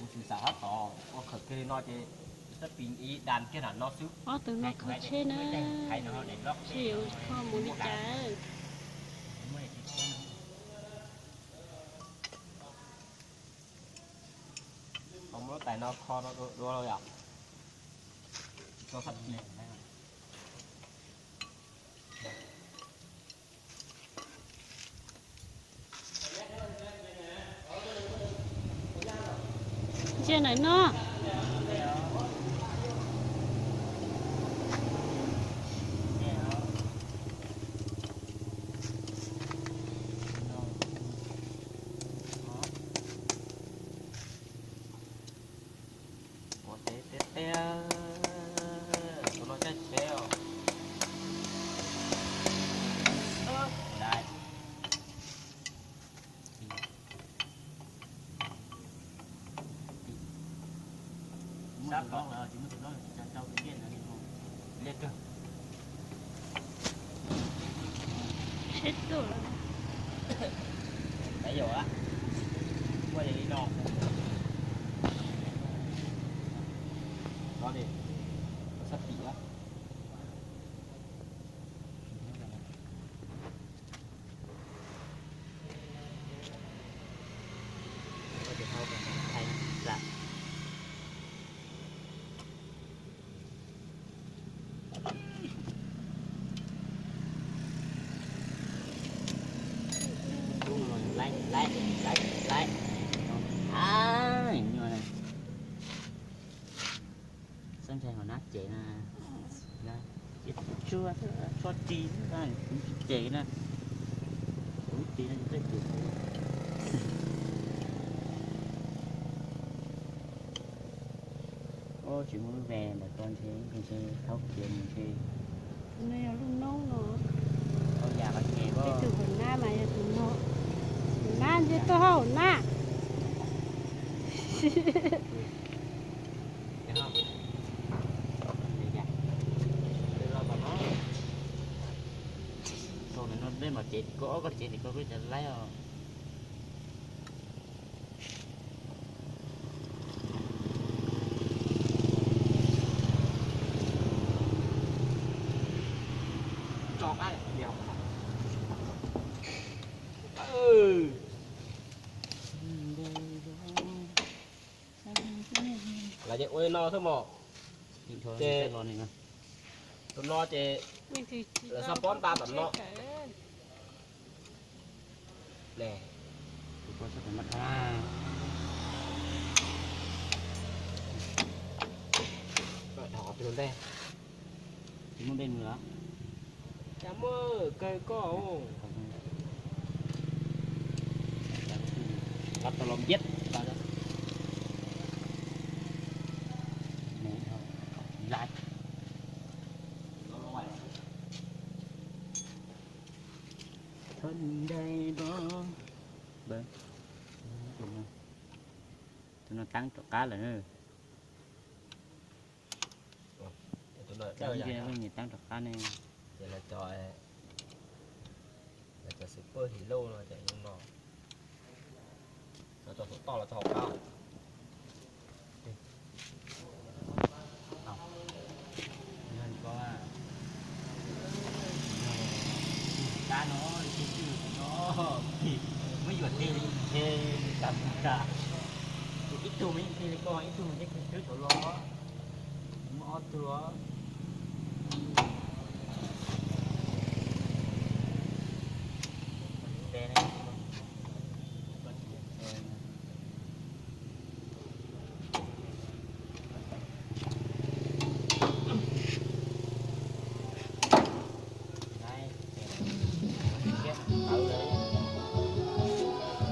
Kuv tsis xav tab tom ua khawm kiag li no ces sab pis ib dan kiag nram no xwb. Ob tug no kho tsheb na, seb yuav kho mus li cas. Muab lub tais no kho dua dua yom. Tsis tau sab pis. Ntsia ntawm no. Ua teb tiag tiag, tus no caij tsheb os. Dai. Sab tod lawm, tsis muaj tus no, rau tus dej ntawd li. Liaj kawg. Seb tuaj. Nab yom, muaj li no. Sab tim. Laib laib laib laib. Nyuaj na. Xab ntshai hauv nab cev na. Ces tsuag tso ris xwb, kuv tsis cev na. Kuv ris no tsis txawj cev. Ub, tsis muaj lub ves ntawm ko ntshe, ntshe thaub kiag ntshe. Tus no yog lub noob no. Thaub yam qhov ces peb tus hauv nab mas yog tus no. Hauv nab ntshe tuaj hauv nab. Thaum no dej mam cev tim ko, ob koj cev tim ko kuj tsis laib os. Lawv ces ua li no xwb mog. Ces tus no ces lawv xav pob nta tom no. Tsis muaj dej mus los? Cas muaj kawg koj. Los tau los npiab. Thon dai bo. Tus no teeb rov qab lawm na. Tus no teeb rov qab ne. Ces lawv cov, lawv cov xwb pawg hlis lauj no ces no, lawv cov xov toj los txog hauv qab. Kab no, no, muab yuam tes li ntshe tas mus tas. Ib tug mas yeej tig li koj, ib tug mas yeej tig twb tau los. Muaj ob tug.